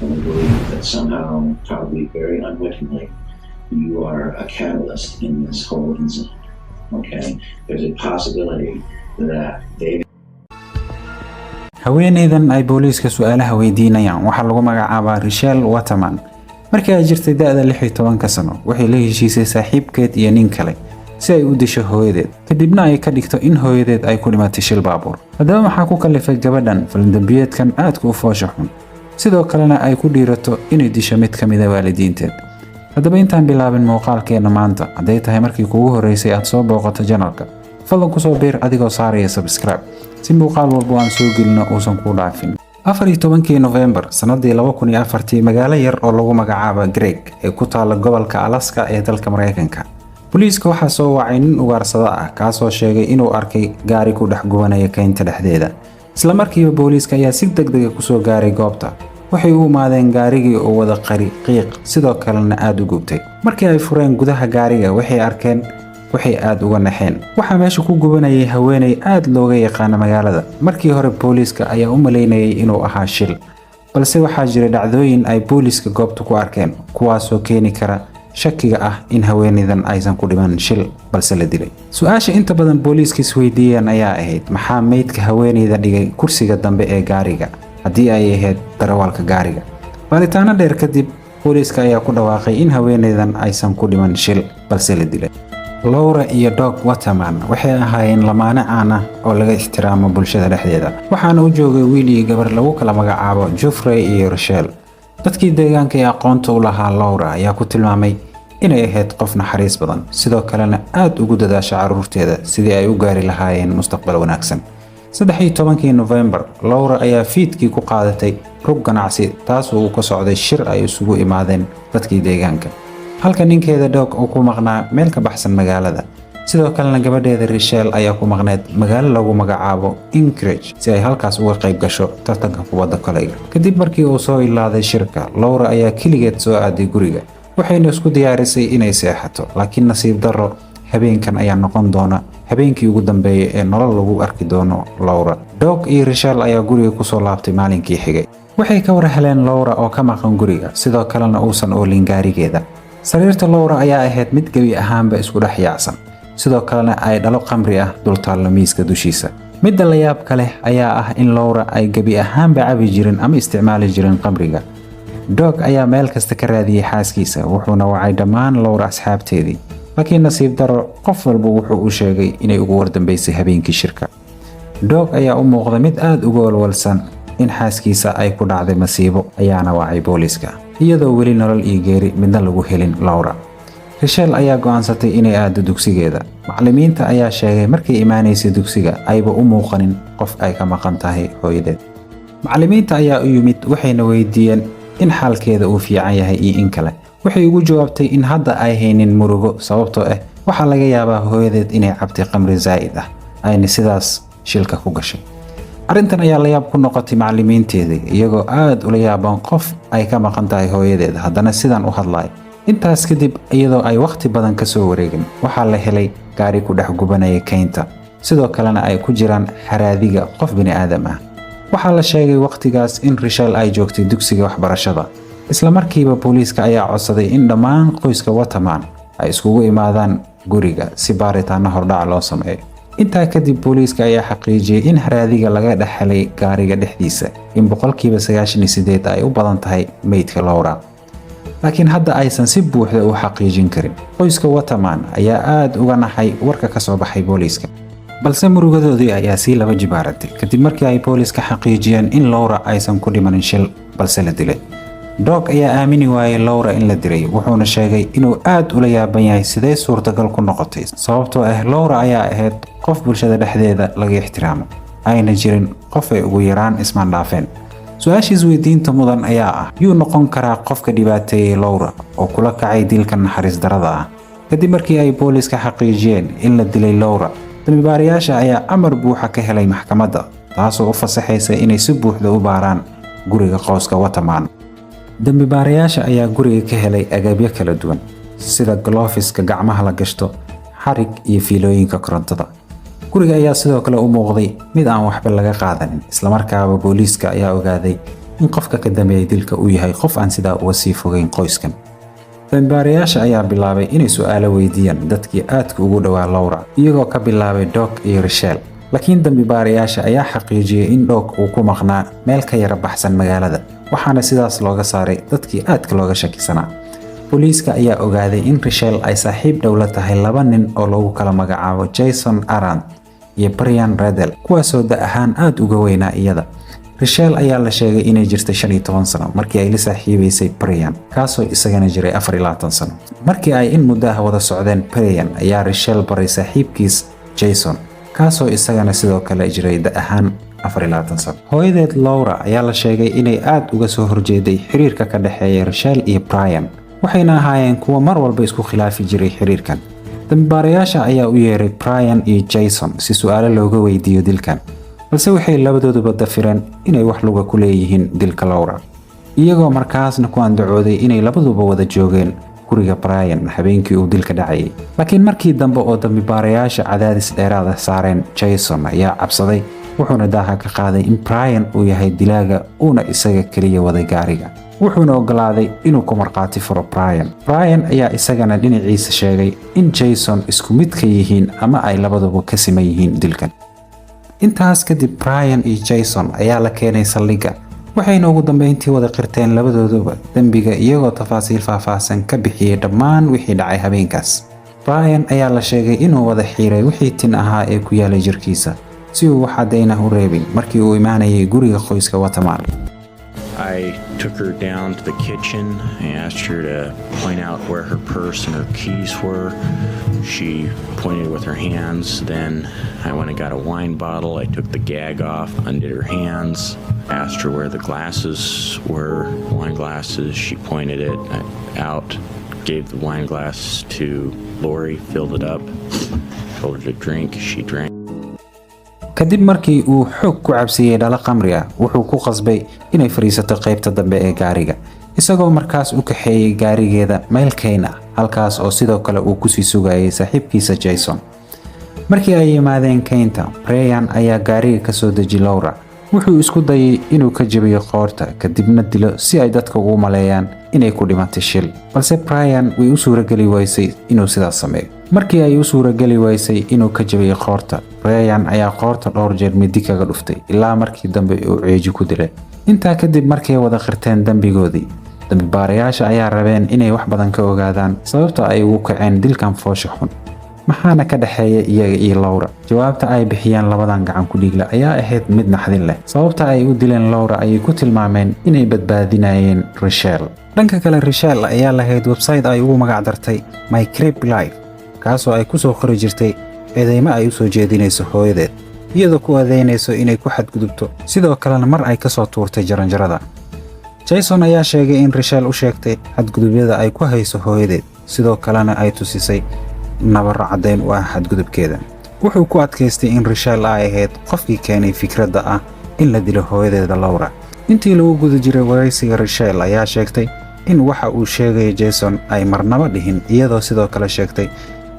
And we believe that somehow, probably very unwittingly, you are a catalyst in this whole incident. Okay? There's a possibility that they Haweeneydan ay booliiska su'aalaha weydiinayaan waxaa lagu magacaabaa Richelle Waterman. Markii ay jirtay da'da 16-ka sano, waxay la heshiisay saaxiibkeed iyo nin kale si ay u disho hooyadeed, kadibna ay ka dhigto in hooyadeed ay ku dhimatay shil baabuur. Haddaba, maxaa ku kalifay gabadhan faldambiyeedkan aadka u foosha xun, sidoo kalena ay ku dhiirato inay disho mid ka mida waalidiinteed? Haddaba, intaan bilaabin muuqaalkeena maanta, hadday tahay markii kugu horreysay aad soo booqato channelka, fadlan kusoo biir adigoo saaraya subscribe si muuqaal walbo aan soo gelino uusan kuu dhaafin. 14-kii Nofembar sanadii 2004-tii, magaalo yar oo lagu magacaabo Greg ee ku taala gobolka Alaska ee dalka Mareykanka, booliiska waxaa soo wacay nin ugaarsada ah, kaasoo sheegay inuu arkay gaari ku dhex gubanaya keynta dhexdeeda. Isla markiiba booliiska ayaa si degdega kusoo gaaray goobta. Waxay u imaadeen gaarigii oo wada qari qiiq, sidoo kalena aada u gubtay. Markii ay fureen gudaha gaariga, waxay arkeen waxay aada uga naxeen. Waxaa meesha ku gubanayay haweeney aada looga yaqaano magaalada. Markii hore booliiska ayaa u malaynayay inuu ahaa shil, balse waxaa jiray dhacdooyin ay booliiska goobta ku arkeen, kuwaasoo keeni kara shakiga ah in haweeneydan aysan ku dhiman shil, balse la dilay. Su-aasha inta badan booliiska isweydiiyeen ayaa ahayd: maxaa meydka haweeneyda dhigay kursiga dambe ee gaariga haddii ay ahayd darawalka gaariga? Baaritaano dheer kadib, booliiska ayaa ku dhawaaqay in haweeneydan aysan ku dhiman shil, balse la dilay. Laura iyo Doug Waterman waxay ahaayeen lamaane caan ah oo laga ixtiraamo bulshada dhexdeeda, waxaana u joogay wiil iyo gabar lagu kala magacaabo Jeffrey iyo Rochelle. Dadkii deegaanka ee aqoonta u lahaa Laura ayaa ku tilmaamay inay ahayd qof naxariis badan, sidoo kalena aad ugu dadaasha carruurteeda sidii ay u gaari lahaayeen mustaqbal wanaagsan. 13-kii Nofembar, Laura ayaa fiidkii ku qaadatay rug ganacsi, taas oo uu ka socday shir ay isugu imaadeen dadkii deegaanka, halka ninkeeda Doug uu ku maqnaa meel ka baxsan magaalada. Sidoo kalena gabadheeda Rishel ayaa ku maqneyd magaalo lagu magacaabo Anchorage si ay halkaas uga qayb gasho tartanka kubadda kolayga. Kadib markii uu soo ilaaday shirka, Laura ayaa keligeed soo aaday guriga, waxayna isku diyaarisay inay seexato. Laakiin nasiib darro, habeenkan ayaa noqon doona habeenkii ugu dambeeyay ee nolol lagu arki doono Laura. Doug iyo Rishel ayaa guriga kusoo laabtay maalinkii xigay. Waxay ka war heleen Laura oo ka maqan guriga, sidoo kalena uusan oolin gaarigeeda. Sariirta Laura ayaa ahayd mid gebi ahaanba isku dhex yaacsan, sidoo kalena ay dhalo qamri ah dul taallo miiska dushiisa. Midda la yaabka leh ayaa ah in Laura ay gebi ahaanba cabi jirin ama isticmaali jirin qamriga. Doug ayaa meel kasta ka raadiyey xaaskiisa, wuxuuna wacay dhammaan Laura asxaabteedii, laakiin nasiib daro, qof walba wuxuu u sheegay inay ugu wardambeysay habeenkii shirka. Doug ayaa u muuqda mid aada uga walwalsan in xaaskiisa ay ku dhacday masiibo, ayaana wacay booliiska, iyadoo weli nolol iyo geeri midna lagu helin Laura. Rishel ayaa go'aansatay inay aado dugsigeeda. Macallimiinta ayaa sheegay markay imaanaysay dugsiga ayba u muuqanin qof ay ka maqan tahay hooyadeed. Macallimiinta ayaa u yimid, waxayna weydiiyeen in xaalkeeda uu fiican yahay iyo in kale. Waxay ugu jawaabtay in hadda ay haynin murugo, sababtoo ah waxaa laga yaabaa hooyadeed inay cabtay qamri zaa'id ah, ayna sidaas shilka ku gashay. Arrintan ayaa la yaab ku noqotay macallimiinteedii, iyagoo aad ula yaaban qof ay ka maqan tahay hooyadeed haddana sidan u hadlaya. Intaas kadib, iyadoo ay wakhti badan ka soo wareegin, waxaa la helay gaari ku dhex gubanaya keynta, sidoo kalena ay ku jiraan haraadiga qof bini'aadam ah. Waxaa la sheegay wakhtigaas in Rishel ay joogtay dugsiga waxbarashada. Isla markiiba booliiska ayaa codsaday in dhammaan qoyska Waterman ay iskugu imaadaan guriga si baaritaano hordhac loo sameeyo. Intaa kadib, booliiska ayaa xaqiijiyey in haraadiga laga dhex helay gaariga dhexdiisa in 98% ay u badan tahay meydka Laura, laakiin hadda aysan si buuxda u xaqiijin karin. Qoyska Waterman ayaa aada uga naxay warka ka soo baxay booliiska, balse murugadoodii ayaa sii laba jibaaratay kadib markii ay booliiska xaqiijiyeen in Laura aysan ku dhimanin shil, balse la dilay. Doug ayaa aamini waayey Laura in la dilay, wuxuuna sheegay inuu aad ula yaaban yahay sidee suurtagal ku noqotay, sababtoo ah Laura ayaa ahayd qof bulshada dhexdeeda laga ixtiraamo, ayna jirin qof ay ugu yaraan ismaandhaafeen. Su-aasha isweydiinta mudan ayaa ah: yuu noqon karaa qofka dhibaateeyey Laura oo kula kacay dilka naxariis darada ah? Kadib markii ay booliiska xaqiijiyeen in la dilay Laura, dambibaarayaasha ayaa amar buuxa ka helay maxkamadda, taasoo u fasaxaysa inay si buuxda u baaraan guriga qoyska Waterman. Dambibaarayaasha ayaa guriga ka helay agabyo kala duwan, sida gloveska gacmaha la gashto, xarig iyo fiilooyinka korontada. Guriga ayaa sidoo kale u muuqday mid aan waxba laga qaadanin. Islamarkaaba booliiska ayaa ogaaday in qofka ka dambeeyay dilka uu yahay qof aan sidaa uga sii fogeyn qoyskan. Dambibaarayaasha ayaa bilaabay inay su'aalo weydiiyaan dadkii aadka ugu dhowaa Laura, iyagoo ka bilaabay Doug iyo Rachel. Laakiin dambibaarayaasha ayaa xaqiijiyey in Doug uu ku maqnaa meel ka yara baxsan magaalada, waxaana sidaas looga saaray dadkii aadka looga shakisanaa. Booliiska ayaa ogaaday in Rachel ay saaxiib dhow la tahay laba nin oo lagu kala magacaabo Jason Arant iyo Brian Redel, kuwaasoo da ahaan aad uga weynaa iyada. Rachel ayaa la sheegay inay jirtay 15 sano markii ay la saaxiibaysay Brian, kaasoo isagana jiray 24 sano. Markii ay in muddo ah wada socdeen, Brian ayaa Rachel baray saaxiibkiis Jason, kaasoo isagana sidoo kale jiray da ahaan 24 sano. Hooyadeed Laura ayaa la sheegay inay aad uga soo horjeeday xiriirka ka dhexeeya Rachel iyo Brian, waxayna ahaayeen kuwo mar walba isku khilaafi jiray xiriirkan. Dambibaarayaasha ayaa u yeeray Brian iyo Jason si su'aalo looga weydiiyo dilkan, balse waxay labadooduba dafireen inay wax luga ku leeyihiin dilka Laura, iyagoo markaasna ku andacooday inay labaduba wada joogeen guriga Brian habeenkii uu dilka dhacayay. Laakiin markii dambe oo dambibaarayaasha cadaadis dheeraada saareen, Jason ayaa cabsaday, wuxuuna daaha ka qaaday in Brian uu yahay dilaaga, uuna isaga keliya waday gaariga, wuxuuna ogolaaday inuu ku markhaati furo Brian. Brian ayaa isagana dhinaciisa sheegay in Jason isku mid ka yihiin ama ay labaduba ka siman yihiin dilkan. Intaas kadib, Brian iyo Jason ayaa la keenay saldhigga, waxayna ugu dambeyntii wada qirteen labadooduba dembiga, iyagoo tafaasiil faahfaahsan ka bixiyey dhammaan wixii dhacay habeenkaas. Brian ayaa la sheegay inuu wada xiiray wixii tin ahaa ee ku yaalay jirkiisa si uu wax caddayn ah u reebin markii uu imaanayay guriga qoyska Waterman. I took her down to the kitchen. I asked her to point out where her purse and her keys were. She pointed with her hands. Then I went and got a wine bottle. I took the gag off, undid her hands, asked her where the glasses were, wine glasses. She pointed it out, gave the wine glass to Lori, filled it up, told her to drink. She drank. Kadib markii uu xoog ku cabsiiyey dhalo khamri ah, wuxuu ku qasbay inay fadhiisato qaybta dambe ee gaariga, isagoo markaas u kaxeeyey gaarigeeda meel kayn ah, halkaas oo sidoo kale uu kusii sugayay saaxiibkiisa Jason. Markii ay yimaadeen kaynta, Brian ayaa gaariga kasoo deji Laura. Wuxuu isku dayay inuu ka jabiyo qoorta, kadibna dilo, si ay dadka ugu maleeyaan inay ku dhimatay shil, balse Brian way u suurageli waysay inuu sidaas sameeyo. Markii ay u suurageli waysay inuu ka jabiyo qoorta, Brian ayaa qoorta dhowr jeer midi kaga dhuftay ilaa markii dambe uu ceeji ku dilay. Intaa kadib, markay wada qirteen dembigoodii, dambibaarayaasha ayaa rabeen inay wax badan ka ogaadaan sababta ay ugu kaceen dilkan foosha xun, maxaana ka dhexeeya iyaga iyo Laura. Jawaabta ay bixiyeen labadan gacan ku dhiigle ayaa ahayd mid naxdin leh. Sababta ay u dileen Laura ayay ku tilmaameen inay badbaadinayeen Rachel. Dhanka kale, Rachel ayaa lahayd website ay ugu magac dartay My Creepy Life, kaasoo ay ku soo qori jirtay eedeymo ay u soo jeedinayso hooyadeed, iyadoo ku adeynayso inay ku xadgudubto, sidoo kalena mar ay ka soo tuurtay jaranjarada. Jason ayaa sheegay in Rachel u sheegtay xadgudubyada ay ku hayso hooyadeed, sidoo kalena ay tusisay nabarro caddayn u ah xadgudubkeeda. Wuxuu ku adkaystay in Rachel ay ahayd qofkii keenay fikradda ah in la dilo hooyadeeda Laura. Intii lagu guda jiray waraysiga, Rachel ayaa sheegtay in waxa uu sheegaya Jason ay marnaba dhihin, iyadoo sidoo kale sheegtay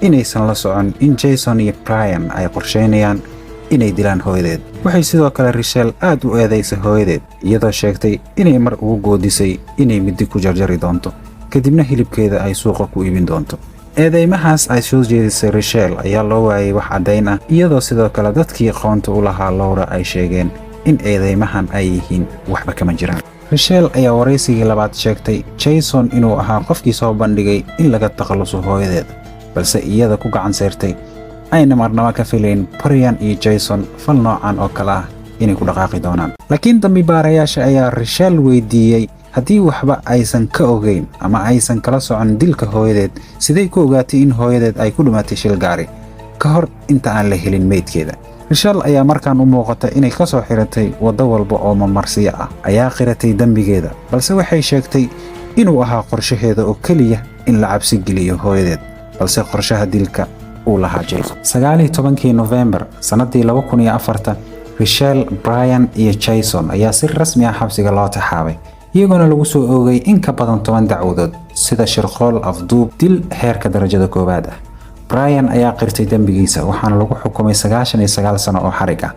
inaysan la socon in Jason iyo Brian ay qorsheynayaan inay dilaan hooyadeed. Waxay sidoo kale Rachel aad u eedaysay hooyadeed, iyadoo sheegtay inay mar ugu goodisay inay midi ku jarjari doonto, kadibna hilibkeeda ay suuqa ku iibin doonto. Eedeymahaas ay soo jeedisay Rachel ayaa loo waayay wax caddayn ah, iyadoo sidoo kale dadkii aqoonta u lahaa Laura ay sheegeen in eedeymahan ay yihiin waxba kama jiraan. Rachel ayaa waraysigii labaad sheegtay Jason inuu ahaa qofkii soo bandhigay in laga takhaluso hooyadeed, balse iyada ku gacan sayrtay, ayna marnaba ka filayn Brian iyo Jason fal noocan oo kale ah inay ku dhaqaaqi doonaan. Laakiin dambi baarayaasha ayaa Rachel weydiiyey haddii waxba aysan ka ogeyn ama aysan kala socon dilka hooyadeed, siday ku ogaatay in hooyadeed ay ku dhimatay shil gaari ka hor inta aan la helin meydkeeda? Rachel ayaa markaan u muuqata inay ka soo xiratay waddo walba oo mamarsiyo ah, ayaa qiratay dembigeeda, balse waxay sheegtay inuu ahaa qorshaheeda oo keliya in la cabsi geliyo hooyadeed, balse qorshaha dilka uu lahaa Jason. 19-kii Nofembar sannadii 2004-ta, Rachel, Brian iyo Jason ayaa si rasmi ah xabsiga loo taxaabay, iyagoona lagu soo oogay in ka badan 10 dacwadood, sida shirqool, afduub, dil heerka darajada koowaad ah. Brian ayaa qirtay dembigiisa, waxaana lagu xukumay 99 sano oo xarig ah,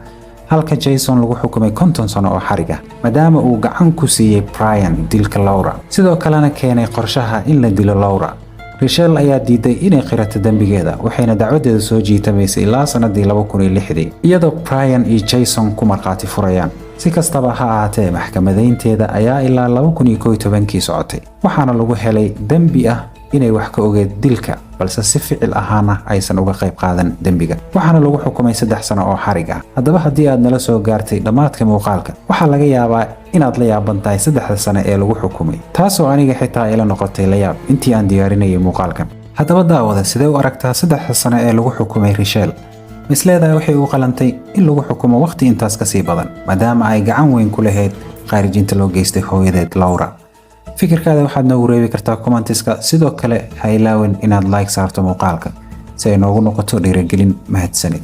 Halka Jason lagu xukumay 50 sano oo xarig ah, maadaama uu gacan ku siiyey Brian dilka Laura, sidoo kalena keenay qorshaha in la dilo Laura. Rishel ayaa diiday inay qirato dembigeeda, waxayna dacwadeeda soo jiitamaysay ilaa sanadii 2006-dii, iyadoo Brian iyo Jason ku markhaati furayaan. Si kastaba ha ahaatee, maxkamadaynteeda ayaa ilaa 2011-kii socotay, waxaana lagu helay dembi ah inay wax ka ogeed dilka, balse si ficil ahaana aysan uga qayb qaadan dembiga, waxaana lagu xukumay 3 sano oo xarig ah. Haddaba, haddii aad nala soo gaartay dhammaadka muuqaalka, waxaa laga yaabaa inaad la yaaban tahay 3-da sano ee lagu xukumay, taasoo aniga xitaa ila noqotay la yaab intii aan diyaarinayay muuqaalkan. Haddaba daawada, sidee u aragtaa 3-da sano ee lagu xukumay Rishel? Misleedahay waxay u qalantay in lagu xukumo wakhti intaas ka sii badan, maadaama ay gacan weyn ku lahayd khaarijinta loo geystay hooyadeed Laura? Fikirkaada waxaad noogu reebi kartaa comments-ka. Sidoo kale ha ilaawin inaad like saarto muuqaalka si ay noogu noqoto dhiirigelin. Mahadsanid.